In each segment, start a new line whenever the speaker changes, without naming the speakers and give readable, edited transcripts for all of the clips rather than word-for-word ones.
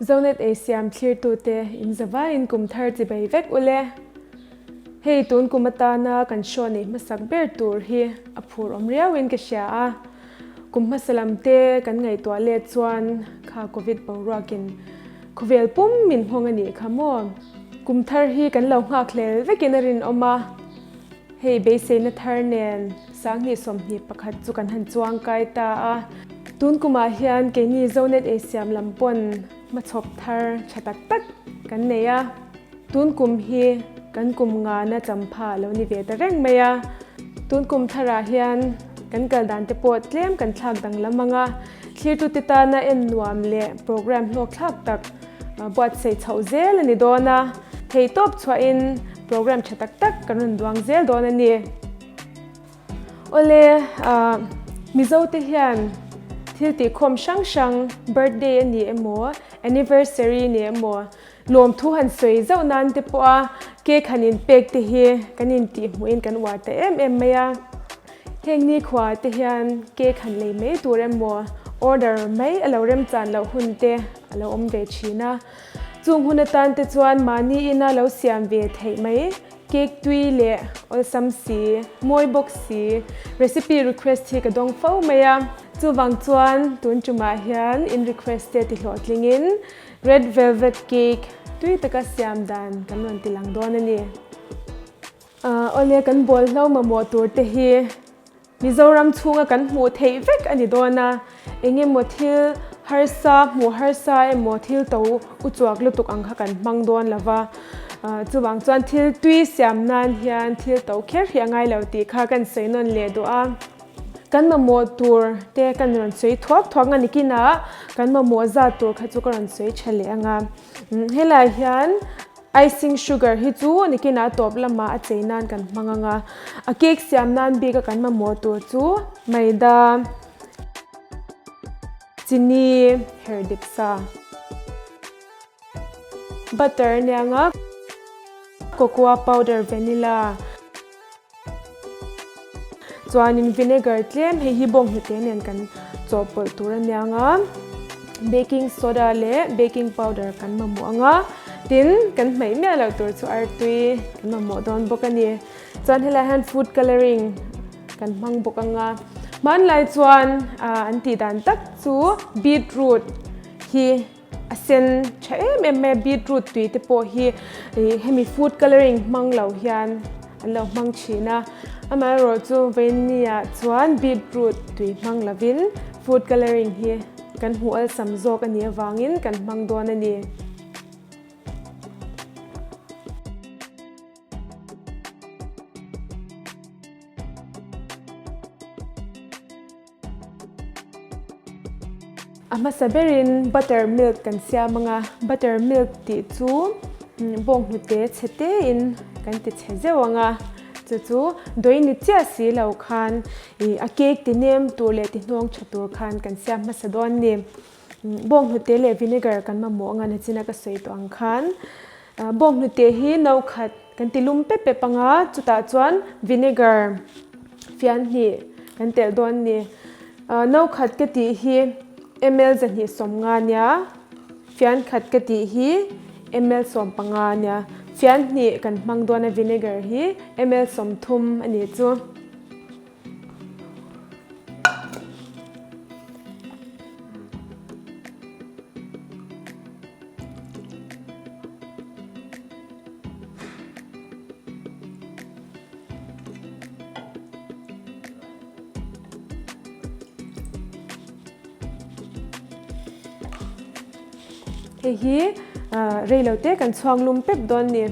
Zonet Eisiam thlirtute in zavaiin kum thar chibei vek ule. Hei tun kum atana kan show neih hmasak ber tur hi a phur awm riauin ka hria a. Kum hmasa lam te kan ngaihtuah let chuan kha Covid boruakin khawvel pum min nghawng a nih kha maw? Kum thar hi kan lo nghak hlel vekin a rinawm a. Hei beiseina thar nen 2021 chu kan han chuang kai ta a. Tun kumah hian keini Zonet Eisiam lam pawn hmachhawp thar tha tak tak kan nei a. Tun kum hi kan kum ngana champha a lo ni ve ta reng mai a. Tun kum tharah hian kan kal dan te pawh tlem kan thlak danglam ang a. Thlirtute tana en nuam leh program hlawkthlak tak buatsaih chhoh zel a ni dawn a, theihtawp chhuahin program tha tak tak kan rawn duang zel dawn a ni. Awle, Mizote hian thil tihkhawm hrang hrang, birthday a ni emaw, anniversary a ni emaw, Lawmthu han sawi zauh nan te pawha cake han inpek te hi kan intihhmuhin kan uar ta em em mai a. Heng nikhua te hian cake han lei mai tur emaw order mai a lo remchan loh hun te a lo awm ve thin a. Chung hun atan te chuan mahni ina lo siam ve theih mai cake tui leh awlsam si, mawi bawk si recipe request hi ka dawng fo mai a. Chuvang chuan tun tumah hian in request te tihlawhtlingin Red velvet cake tui taka siam dan kan rawn ti lang dawn a ni. Awle kan bawlhlo mamawh tur te hi Mizoram chhunga kan hmuh theih vek a ni dawn a, eng emaw thil harsa hmuh harsa emaw thil to uchuak lutuk ang kha kan hmang dawn lo va, chuvang chuan thil tui siam nan hian thil to kher hi a ngai lo tih kha kan sawi nawn leh duh a. Kan mamawh tur te kan rawn sawi thuak thuak a nikinah kan mamawh zat tur kha chu ka rawn sawi tha leh ang a. Helai hian icing sugar hi chu nikinah tawp lamah a chei nan kan hmang ang a. A cake siam nan bik a kan mamawh tur chu maida, chini, her dip sa, butter a nia ang a, cocoa powder, vanilla. Chuanin vinegar tlem hei hi bawnghnute nen kan chawhpawlh tur a nia ang a, baking soda leh baking powder kan mamawh ang a, tin kan hmaih miah loh tur chu artui kan mamawh dawn bawk a ni. Chuan helai hian food colouring kan hmang bawk ang a, hmanlai chuan an tih dan tak chu beetroot hi. A sen tha em em mai a, beetroot tui te pawh hi hemi food colouring hmang lo hian an lo hmang thin a, amaherawh chu vawinia chuan beetroot tui hmang lovin food colouring hi kan hmuh alsam zawk a nih avangin kan hmang dawn a ni. A hmasa berin butter milk kan siam ang a, butter milk tih chu bawnghnute chhe tein kan ti chhe zeuh ang a, chu chu dawi ni chiah si lo khan ih a cake ti nem tur leh ti hnawng tha tur khan kan siam hmasa dawn ni. Bawnghnute leh vinegar kan mamawh ang a nachina ka sawi tawh ang khan bawnghnute hi no khat kan ti lum pep pep ang a, chutah chuan vinegar fian hnih kan telh dawn a ni. No khat ka tih hi ml 250 nia, fian khat ka tih hi ml 15 nia, fian hnih kan hmang dawn a vinegar hi ml 30 a nih chu. Hei hi rei lo te kan chhuang lum pep dawn ni.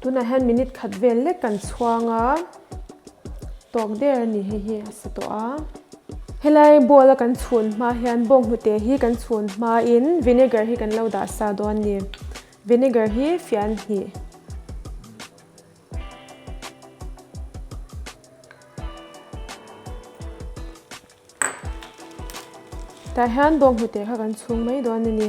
Tunah hian minute khat vel lek kan chhuang a, tawk der a ni hei hi a sa tawh a. Helai bowl a kan chhun hma hian bawnghnute hi kan chhun hmain vinegar hi kan lo dah sa dawn a ni. Vinegar hi fian hnih. Tah hian bawnghnute kha kan chhung mai dawn a ni.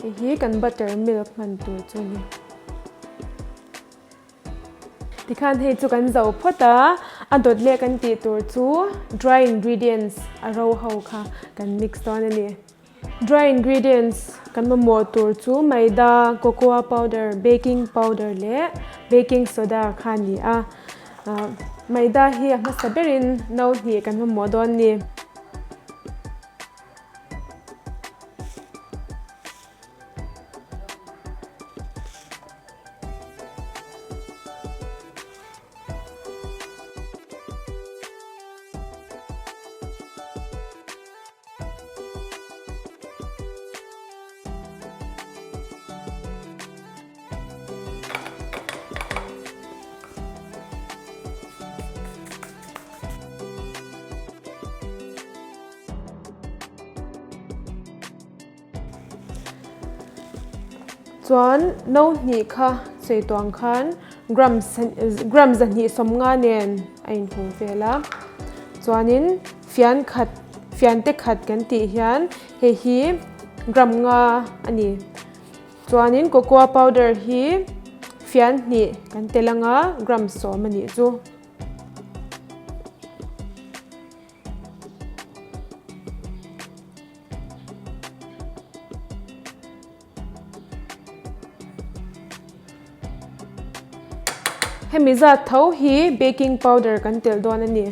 Hei hi kan butter milk hman tur chu a ni. Tikhan hei chu kan zo phawt a, a dawt leh kan tih tur chu dry ingredients a ro ho kha kan mix dawn a ni. Dry ingredients kan mamawh tur chu maida, cocoa powder, baking powder leh baking soda kha a ni a. Maida hi a hmasa berin no hnih kan mamawh dawn a ni. Chuan no hnih kha sawi tuang khan gram gram 250 nen a inhung vel a. Chuanin fian khat fian te khat kan tih hian hei hi gram nga a ni. Chuanin cocoa powder hi fian hnih kan tel anga gram 10 a nih chu. Hemi zat tho hi baking powder kan telh dawn a ni.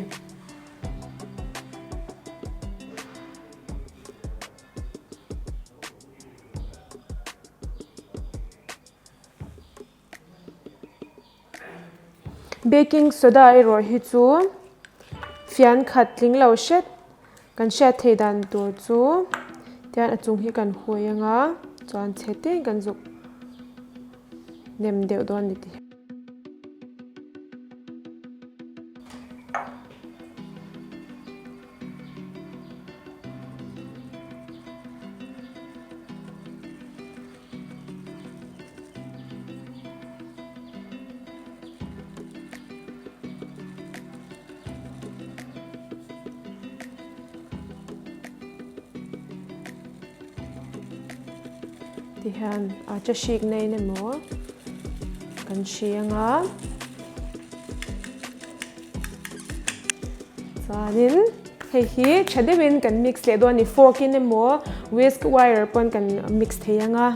Baking soda erawh hi chu fian khat tling lo hret kan hriat theih dan tur chu tian a chung hi kan hui anga chuan chhe te kan zuk nem deuh dawn a ni ti. Tihian a cha hrik nei na emaw kan hri anga chuanin hei hi tha deuhin kan mix leh dawn a ni fork in emaw whisk wire pawn kan mix thei anga.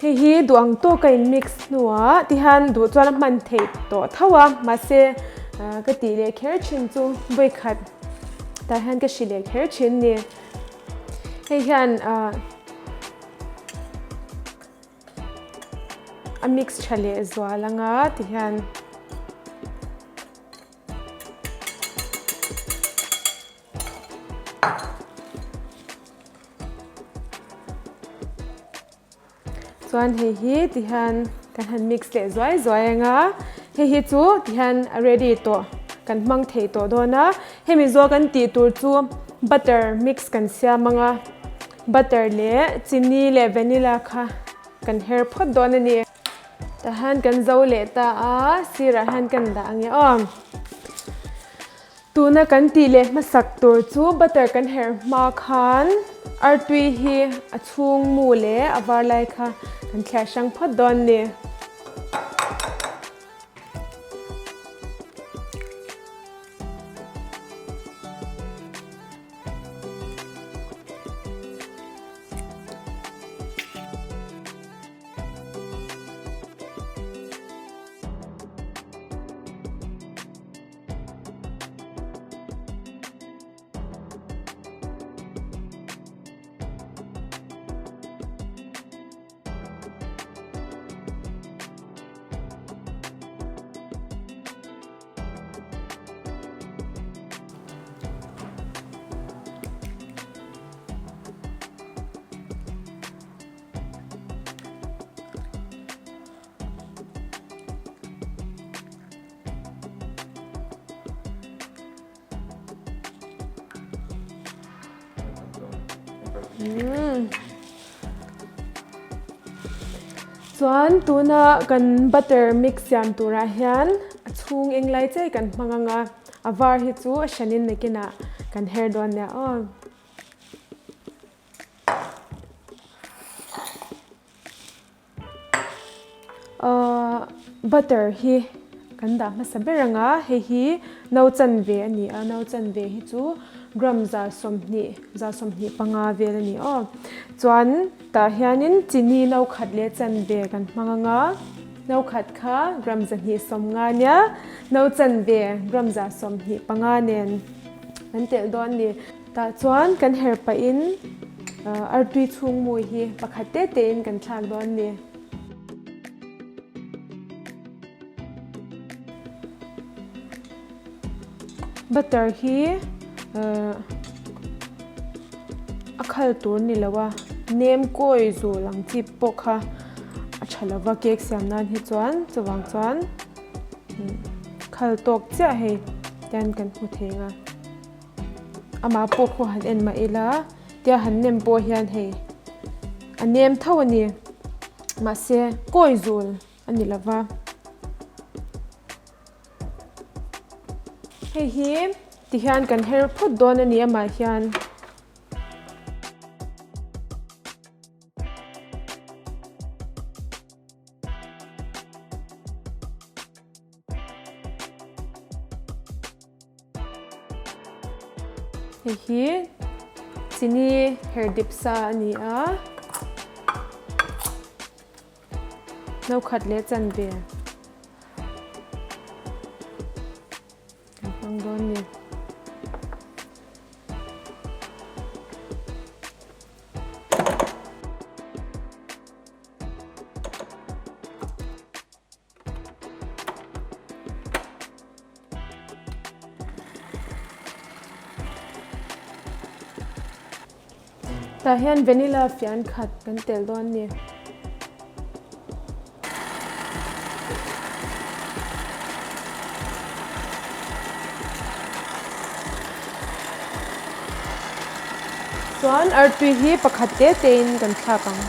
Hei hi duh ang tawk a in mix hnuah tihian duh chuan a hman theih tawh tho a mahse ka tih leh kher thin chu vawikhat tah hian ka hri leh kher thin ni hei hian a mix tha leh zual anga tihian. Chuan hei hi tihian kan han mix leh zuai zuai anga hei hi chu tihian a ready tawh kan hmang thei tawh dawn a hemi zawh kan tih tur chu butter mix kan siam anga butter leh chini leh vanilla kha kan her phawt dawn a ni. Tahan kan zo leh ta a sirah hian kan dah ang e aw. Tuna kan tih leh hmasak tur chu butter kan herh hma khan artui hi a chhung mu leh a var lai kha kan thliar hrang phawt dawn a ni. Chuan tuna kan butter mix siam turah hian a chhung eng lai chei kan hmang ang a, a var hi chu a hranin nakinah kan her dawn nia aw. Ahh butter hi kan dah hmasa ber ang a, hei hi no chanve a ni a, no chanve hi chu gram 125 vel a ni aw. Chuan tah hianin chini no khat leh chanve kan hmang ang a, no khat kha gram 250 nia, no chanve gram 125 nen kan telh dawn a ni. Tah chuan kan her pahin artui chhung mui hi pakhat te tein kan thlak dawn a ni. Butter hi a khal tur ni lo a, nem kawi zul ang chi pawh kha a tha lo va cake siam nan hi chuan chuvang chuan khal tawk chiah hei tian kan hmu thei ang a. Amah pawh khaw han en mah ila tia han nem pawh hian hei a nem tho a ni mahse kawi zul a ni lova. Hei hi tihian kan her phawt dawn a ni amah hian. Hei hi chini her dip sa a ni a, no khat leh chanve kan hmang dawn a ni. Tah hian vanilla fian khat kan tel dawn a ni. Chuan artui hi pakhat te te in kan thlak ang.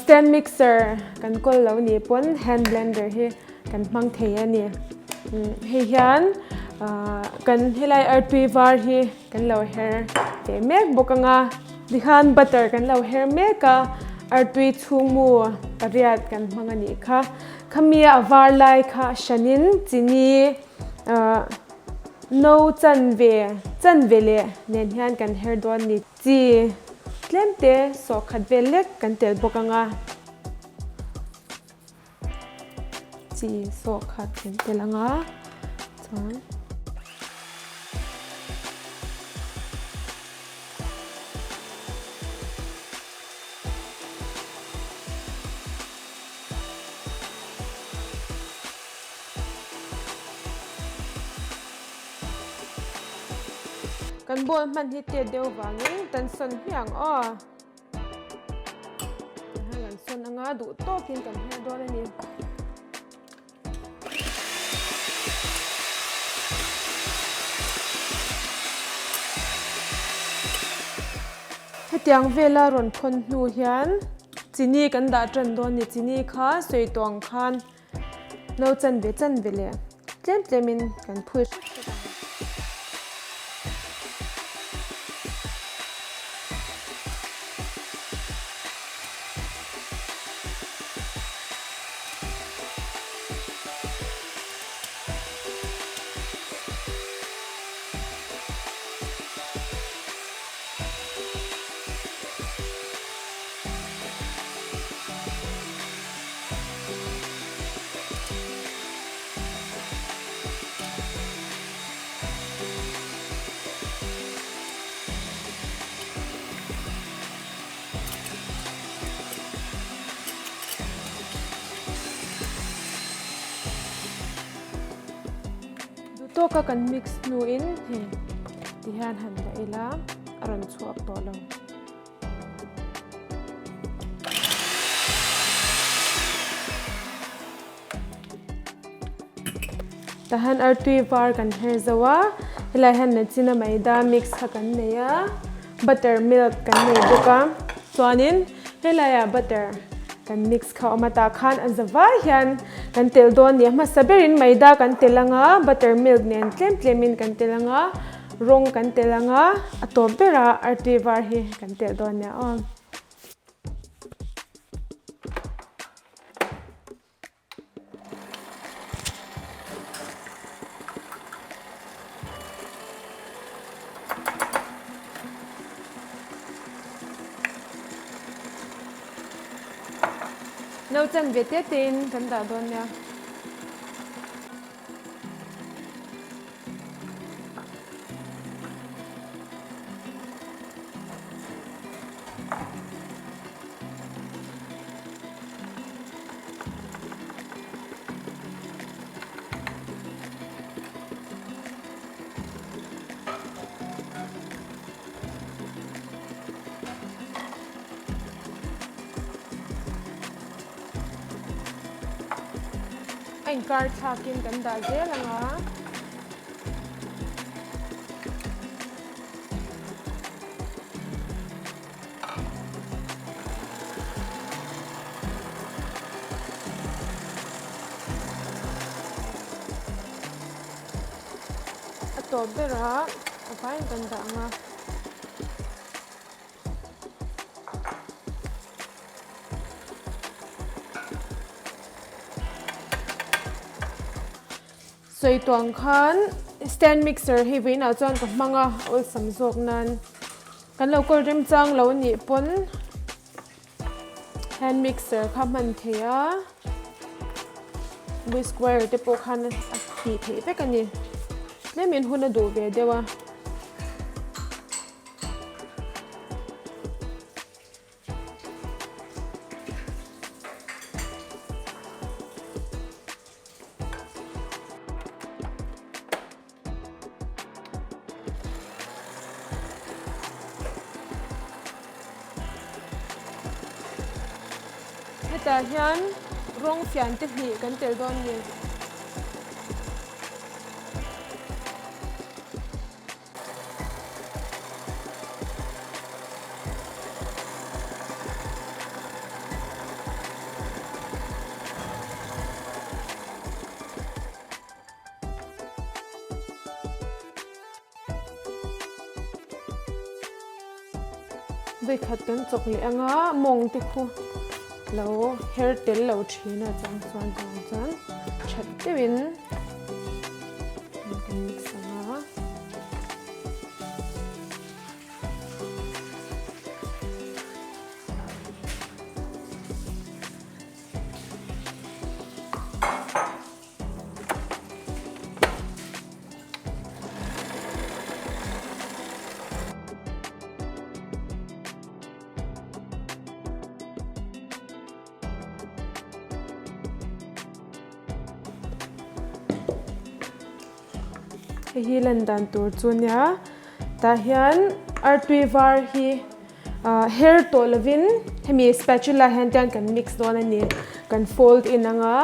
Stand mixer kan kawl lo nih pawn hand blender hi kan hmang thei a ni. Hei hian kan helai artui var hi kan lo her teh mek bawk ang a. Tikhan butter kan lo her mek a, artui chhungmu pariat kan hmang a nih kha. Khami a var lai kha hranin chini no chanve chanve leh nen hian kan her dawn a ni. Chi. tlem te sawh khat vel lek kan tel bawk ang a. Chi sawh khat kan tel ang a, chuan. Kan bowl hman hi tet deuh vangin kan sawn hmiah ang aw. Tihian kan sawn anga duh tawkin kan her dawn a ni. Hetiang vela rawn phawn hnu hian chini kan dah tan dawn a ni. Chini kha sawi tawh ang khan no chanve chanve leh tlem tlemin kan phul hret hret ang. Duhtawka kan mix hnuin hei tihian han dah ila a rawn chhuak tawh lo. Tahan artui var kan her zo a, helai hian nachina maida mix kha kan nei a, butter milk kan nei bawk a, chuanin helaiah butter kan mix kha a awm a, tah khan a za vai hian kan telh dawn a ni a, hmasa berin maida kan telh ang a, butter milk nen tlem tlemin kan telh ang a, rawng kan telh ang a, a tawp berah artui var hi kan telh dawn a nia aw. No chan ve te tein kan dah dawn nia. A inkar thlakin kan dah zel ang a. A tawp berah a vaiin kan dah ang a. Sawi tuang khan stand mixer hi vawiinah chuan ka hmang a, awlsam zawk nan kan lo kawl remchang lo anih pawn hand mixer kha hman thei a, whisk wire te pawh khan a tih theih vek a ni, tlemin hun a duh ve deuh a. Hetah hian rawng fian te hnih kan tel dawn ni. Vawikhat kan chawk leh anga mawng te khu lo her tel lo thin a chang chuan chang chuan that deuhin kan mix anga. Hei hi lan dan tur chu nia tah hian artui var hi her tawh lovin hemi spatula hian tian kan mix dawn a ni kan fold in anga.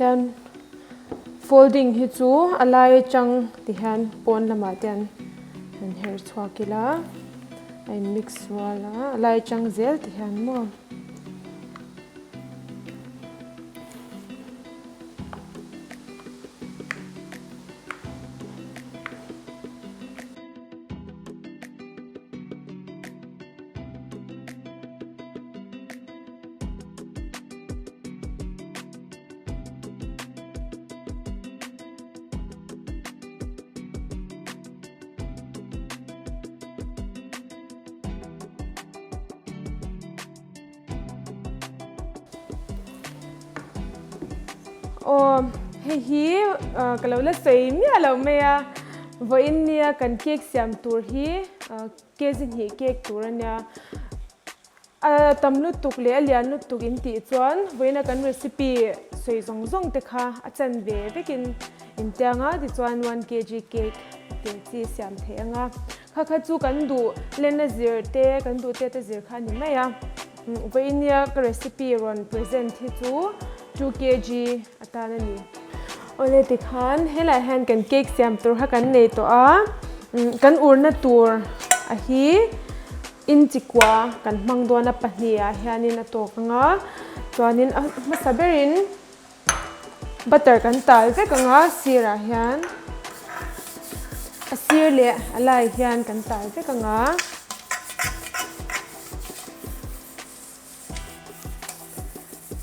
Chuan folding hi chu a lai atang ti hian pawn lamah te hian han her chhuak ila a in mix rual a a lai atang zel ti hian maw. Aw hei hi ka lo la sawi miah lo mai a, vawiin nia kan cake siam tur hi kg hnih cake tur a nia. A tam lutuk leh a lian lutuk in tih chuan vawiina kan recipe sawi zawng zawng te kha a chan ve vekin in tiang a, tichuan 1 kg cake te chi siam theih ang a. Kha kha chu kan duh len a zir te, kan duh tet a zir kha a ni mai a. Vawiinia ka recipe rawn present hi chu 2 kg atan a ni. Awle tikhan helaiah hian kan cake siam tur kha kan nei tawh a, kan urna tur a hi inchi kua kan hmang dawn a pahnihah hianin a tawk ang a, chuanin a hmasa berin butter kan tal vek ang a sirah hian a sir leh a lai hian kan tal vek ang a.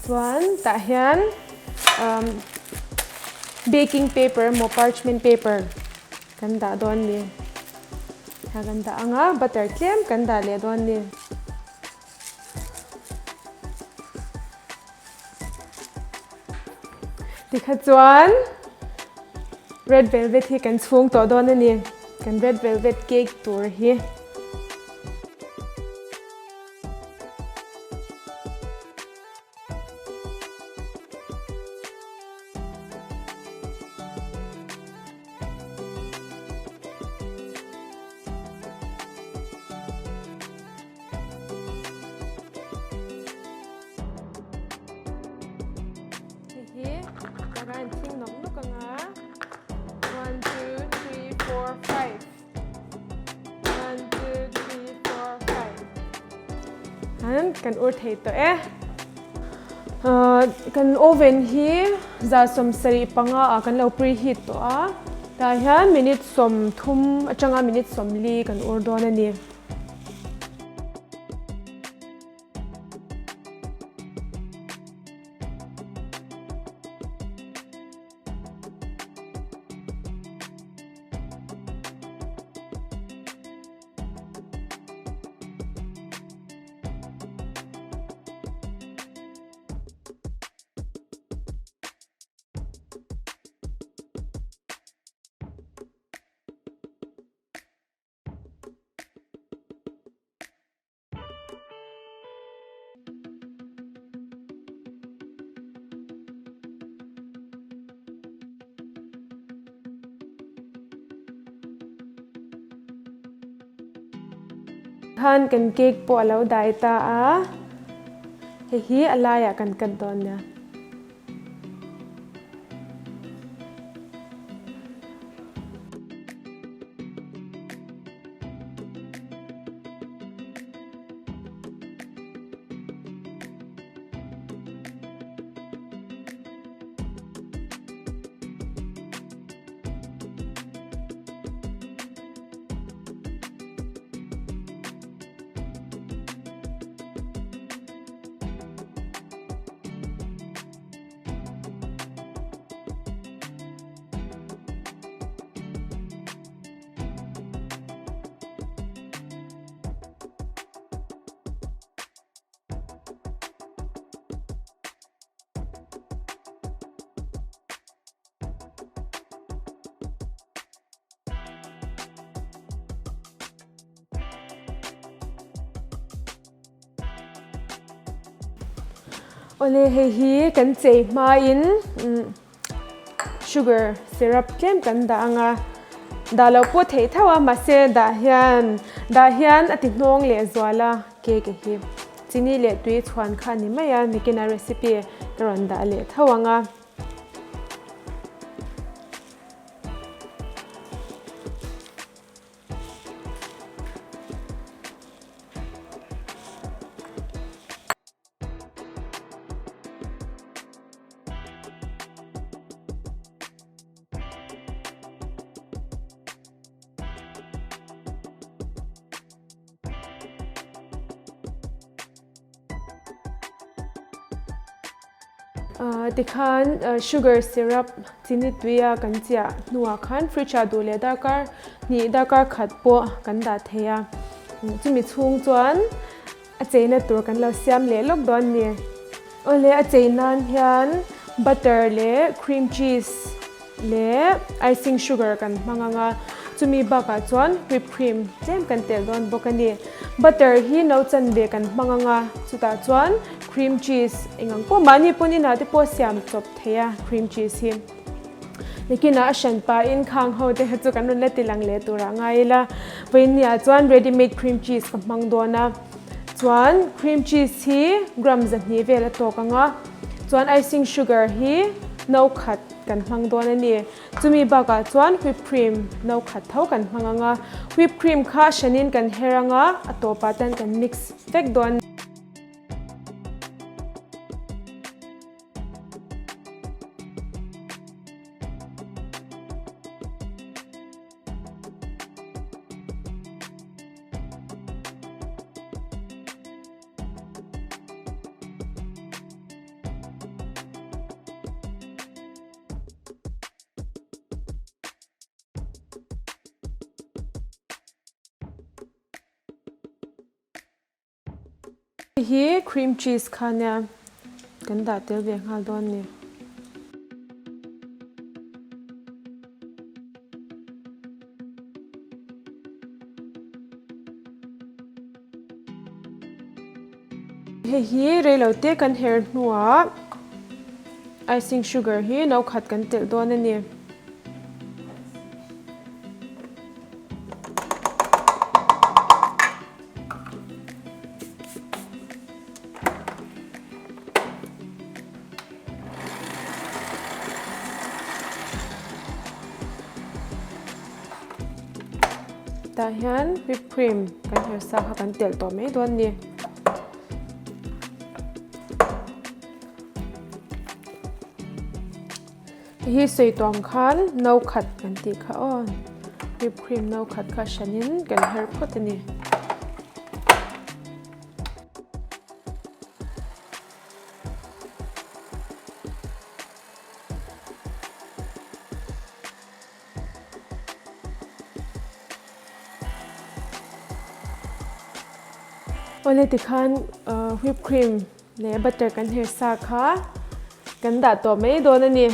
Chuan tah hian baking paper emaw parchment paper kan dah dawn ni. Kha kan dah ang a, butter tlem kan dah leh dawn ni. Tikha chuan red velvet hi kan chhung tawh dawn a ni. Kan red velvet cake tur hi. Hei hi ka rawn thing nawk nawk ang a, one two three four five. One, two, three, four, five. Han kan ur thei tawh e. Kan oven hi 175 ah kan lo preheat tawh a. Tah hian minute 30 atanga minute 40 kan ur dawn a ni. Khan kan cake pawh a lo dai ta a, hei hi a laiah kan cut dawn nia. Awle hei hi kan chei hmain sugar syrup tlem kan dah ang a, dah loh pawh theih tho a mahse dah hian dah hian a ti hnawng leh zual a cake hi chini leh tui chhuan kha a ni mai a nikin a recipe ka rawn dah leh tho ang a. Tikhan sugar syrup chini tuia kan chiah hnuah khan fridge ah duh leh darkar hnih darkar khat pawh kan dah thei a, chumi chhung chuan a cheina tur kan lo siam leh lawk dawn a ni. Awle a chei nan hian butter leh cream cheese leh icing sugar kan hmang ang a, chumi bakah chuan whip cream tlem kan telh dawn bawk a ni. Butter hi no chanve kan hmang ang a, chutah chuan cream cheese eng ang pawh mahni pawn inah te pawh siam chawp thei a cream cheese hi. Nikinah a hran pahin khang ho te kha chu kan rawn la ti lang leh turah ngai ila, vawiinniah chuan ready made cream cheese ka hmang dawn a, chuan cream cheese hi gram 200 vel a tawk ang a, chuan icing sugar hi no khat kan hmang dawn a ni. Chumi bakah chuan whip cream no khat tho kan hmang ang a, whip cream kha a hranin kan her ang a, a tawpah tan kan mix vek dawn. Hei hi cream cheese kha nia kan dah tel ve nghal dawn a ni. Hei hi reilote kan her hnuah icing sugar hi no khat kan telh dawn a ni. Tah hian whip cream kan her sa kha kan telh tawh mai dawn a ni. Hei hi sawi tawh ang khan no khat kan tih kha aw whip cream no khat kha hranin kan her phawt a ni. Awle tikhan whip cream leh butter kan her sa kha kan dah tawh mai dawn a ni.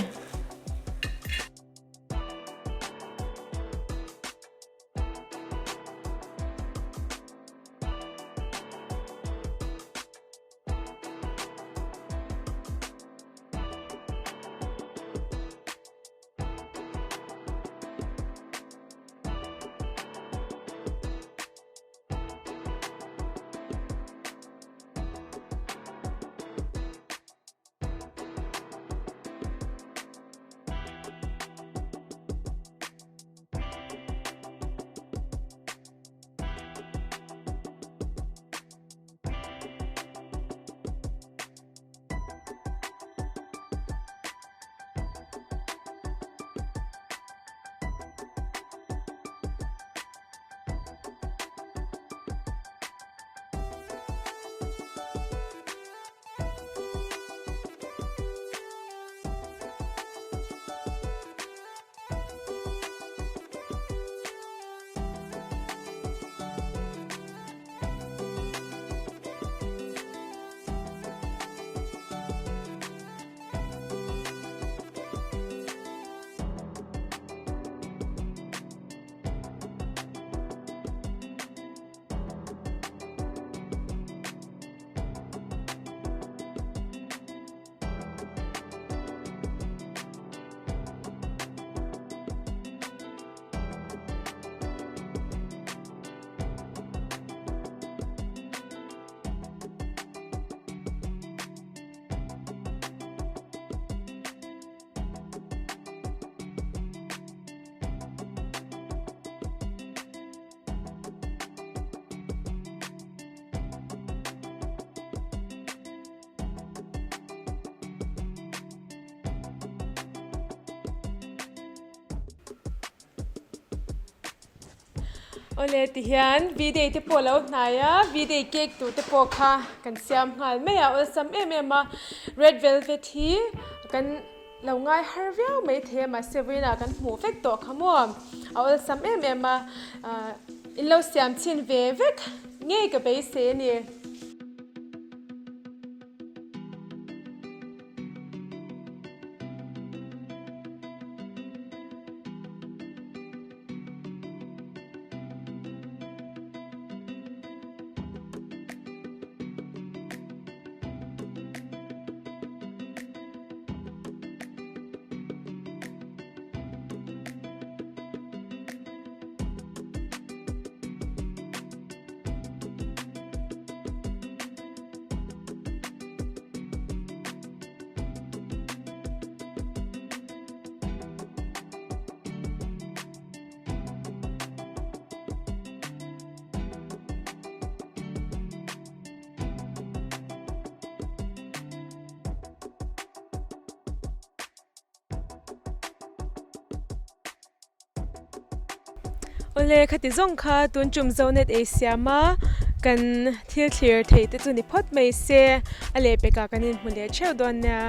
Awle tihian V-day te pawh a lo hnai a, V-day cake tur te pawh kha kan siam nghal mai a, awlsam em em a. Red velvet hi kan lo ngai har viau mai thei a, mahse vawiinah kan hmuh vek tawh kha maw? A awlsam em em a, in lo siam chhin ve vek ngei ka beisei a ni. Awle khati zawng kha tun tum Zonet ei siam a kan thil thlir theih te chu ni phawt mai se a lehpekah kan inhmu leh theuh dawn nia.